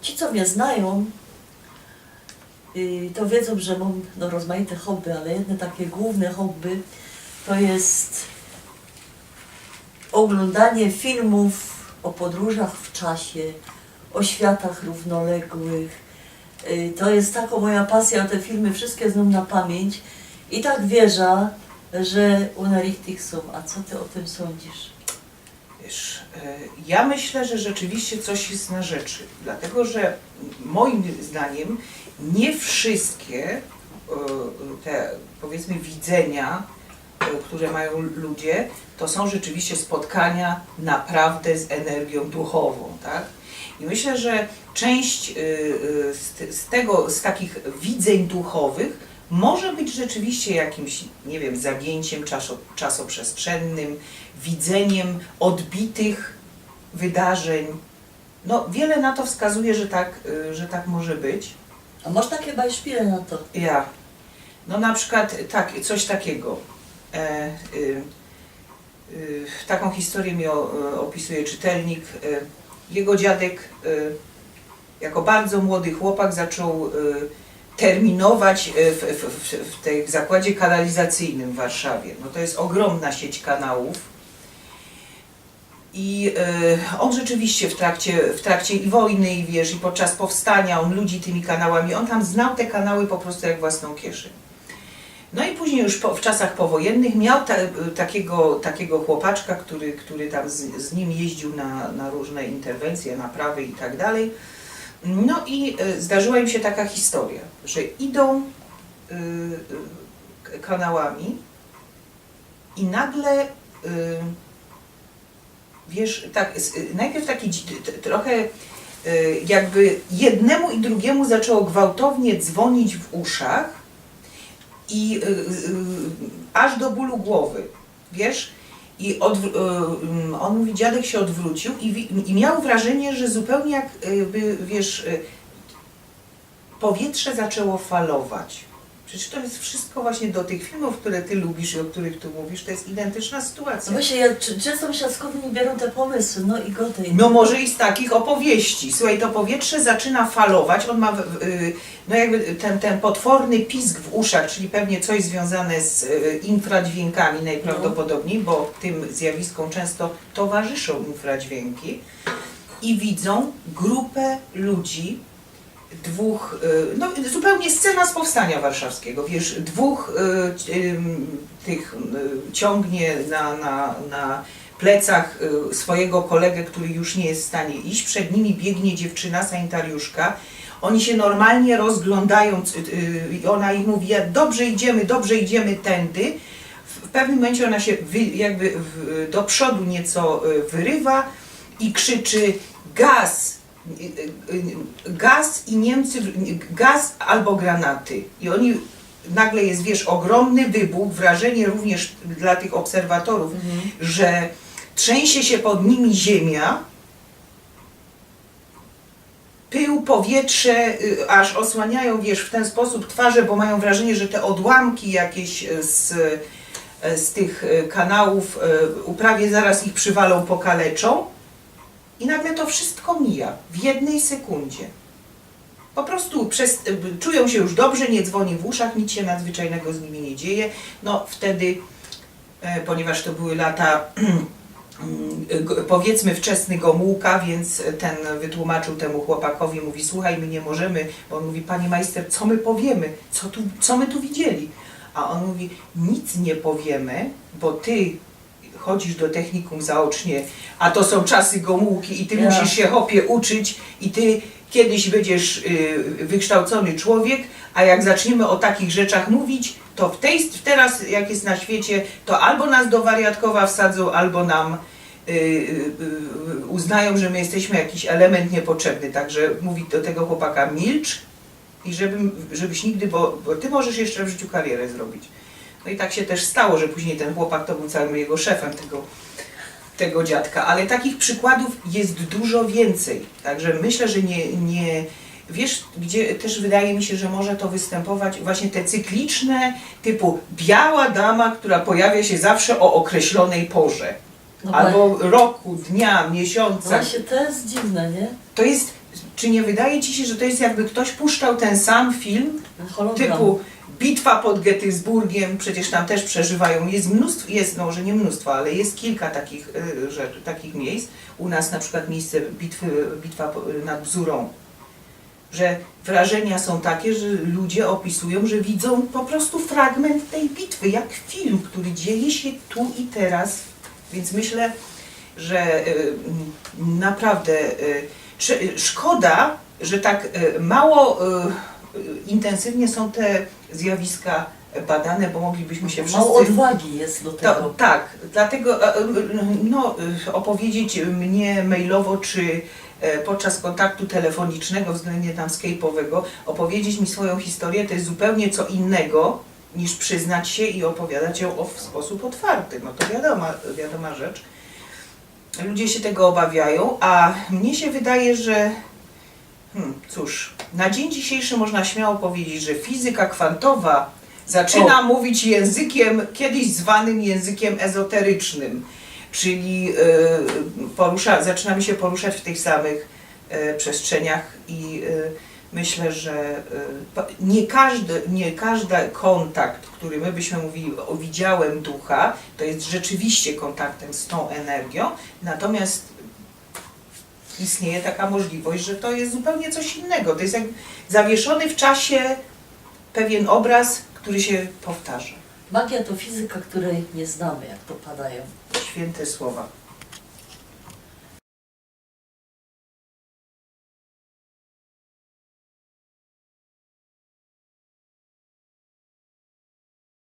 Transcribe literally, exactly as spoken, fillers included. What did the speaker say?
Ci, co mie znajōm, y, to wiedzōm, że mōm, no, rozmajte hobby, ale jedne takie głōwne hobby to je ôglōndanie filmōw ô podrōżach w czasie, ô światach rōwnoległych. Y, to je takŏ moja pasyjŏ, te filmy wszyjske znōm na pamiyńć i tak wierzã, że ône richtig sōm. A co ty ô tym sōndzisz? Wiesz, e, ja myślę, że rzeczywiście coś jest na rzeczy, dlatego że moim zdaniem nie wszystkie e, te, powiedzmy, widzenia, e, które mają ludzie, to są rzeczywiście spotkania naprawdę z energią duchową, tak? I myślę, że część e, e, z, z tego, z takich widzeń duchowych może być rzeczywiście jakimś, nie wiem, zagięciem czaso, czasoprzestrzennym, widzeniem odbitych wydarzeń. No, wiele na to wskazuje, że tak, y, że tak może być. A mŏsz takie bajszpile na to? Ja. No, na przykład tak, coś takiego. E, y, y, taką historię mi o, y, opisuje czytelnik. Y, jego dziadek y, jako bardzo młody chłopak zaczął y, terminować y, w, w, w, w tej, w zakładzie kanalizacyjnym w Warszawie. No, to jest ogromna sieć kanałów. I e, on rzeczywiście w trakcie, w trakcie i wojny, i wiesz, i podczas powstania, on ludzi tymi kanałami, on tam znał te kanały po prostu jak własną kieszeń. No i później już po, w czasach powojennych miał ta, takiego, takiego chłopaczka, który, który tam z, z nim jeździł na, na różne interwencje, naprawy i tak dalej. No i e, zdarzyła im się taka historia, że idą y, y, kanałami i nagle y, wiesz, tak, najpierw taki trochę e, jakby jednemu i drugiemu zaczęło gwałtownie dzwonić w uszach i e, e, aż do bólu głowy, wiesz? I odwr- e, mm, on mówi, dziadek się odwrócił i, wi- i miał wrażenie, że zupełnie jak, e, by, wiesz, e, powietrze zaczęło falować. Przecież to jest wszystko właśnie do tych filmów, które ty lubisz i o których tu mówisz, to jest identyczna sytuacja. No właśnie, ja, czy, czy sąsiadkowie mi biorą te pomysły, no i godej. No może i z takich opowieści. Słuchaj, to powietrze zaczyna falować, on ma, w- y, no jakby ten, ten potworny pisk w uszach, czyli pewnie coś związane z y, infradźwiękami najprawdopodobniej, bo tym zjawiskom często towarzyszą infradźwięki i widzą grupę ludzi, dwóch, y, no zupełnie scena z powstania warszawskiego, wiesz, dwóch y, ym, tych y, ciągnie na, na, na plecach y, swojego kolegę, który już nie jest w stanie iść, przed nimi biegnie dziewczyna, sanitariuszka, oni się normalnie rozglądają, c- y, i ona ich mówi, ja, dobrze idziemy, dobrze idziemy tędy. W w pewnym momencie ona się wy, jakby w, do przodu nieco y, wyrywa i krzyczy gaz, y, y, y, gaz i Niemcy, w- gaz albo granaty. I oni, nagle jest, wiesz, ogromny wybuch, wrażenie również dla tych obserwatorów, że trzęsie się pod nimi ziemia, pył, powietrze, y, aż osłaniają, wiesz, w ten sposób twarze, bo mają wrażenie, że te odłamki jakieś y, z, y, z tych y, kanałów y, prawie zaraz ich przywalą, pokaleczą. I nagle to wszystko mija w jednej sekundzie. Po prostu przez, y, czują się już dobrze, nie dzwoni w uszach, nic się nadzwyczajnego z nimi nie dzieje. No wtedy, e, ponieważ to były lata, mm, g- powiedzmy, wczesny Gomułka, więc ten wytłumaczył temu chłopakowi, mówi, słuchaj, my nie możemy, bo on mówi, panie majster, co my powiemy, co, tu, co my tu widzieli? A on mówi, nic nie powiemy, bo ty chodzisz do technikum zaocznie, a to są czasy Gomułki i ty Ja. musisz się, chopie, uczyć i ty kiedyś będziesz y, wykształcony człowiek, a jak zaczniemy o takich rzeczach mówić, to w tej, teraz, jak jest na świecie, to albo nas do wariatkowa wsadzą, albo nam y, y, y, uznają, że my jesteśmy jakiś element niepotrzebny. Także mówi do tego chłopaka, milcz i żebym, żebyś nigdy, bo, bo ty możesz jeszcze w życiu karierę zrobić. No i tak się też stało, że później ten chłopak to był całym jego szefem tego, tego dziadka. Ale takich przykładów jest dużo więcej. Także myślę, że nie, nie, wiesz, gdzie też wydaje mi się, że może to występować, właśnie te cykliczne, typu biała dama, która pojawia się zawsze o określonej porze. No Albo roku, dnia, No miesiąca. właśnie, to jest dziwne, nie? To jest Czy nie wydaje ci się, że to jest, jakby ktoś puszczał ten sam film, Hologram. typu bitwa pod Gettysburgiem, przecież tam też przeżywają, jest mnóstwo, jest, no może nie mnóstwo, ale jest kilka takich y, rzeczy, takich miejsc. U nas na przykład miejsce bitwy, bitwa po- nad Bzurą, że wrażenia są takie, że ludzie opisują, że widzą po prostu fragment tej bitwy, jak film, który dzieje się tu i teraz. Więc myślę, że y, m, naprawdę y, sz- szkoda, że tak y, mało y, y, intensywnie są te zjawiska badane, bo moglibyśmy się Mało wszyscy... odwagi jest do To, tego. tak, dlatego e, e, no, e, opowiedzieć mnie mailowo czy e, podczas kontaktu telefonicznego, względnie tam Skype'owego, opowiedzieć mi swoją historię, to jest zupełnie co innego niż przyznać się i opowiadać ją o, w sposób otwarty. No to wiadoma, wiadoma rzecz. Ludzie się tego obawiają, a mnie się wydaje, że hmm, cóż, na dzień dzisiejszy można śmiało powiedzieć, że fizyka kwantowa zaczyna O. mówić językiem kiedyś zwanym językiem ezoterycznym, czyli e, porusza, zaczynamy się poruszać w tych samych e, przestrzeniach i e, myślę, że e, pa- nie każdy, nie każdy kontakt, który my byśmy mówili, o, widziałem ducha, to jest rzeczywiście kontaktem z tą energią, natomiast istnieje taka możliwość, że to jest zupełnie coś innego. To jest jak zawieszony w czasie pewien obraz, który się powtarza. Magia to fizyka, której nie znamy, jak to padają. Święte słowa.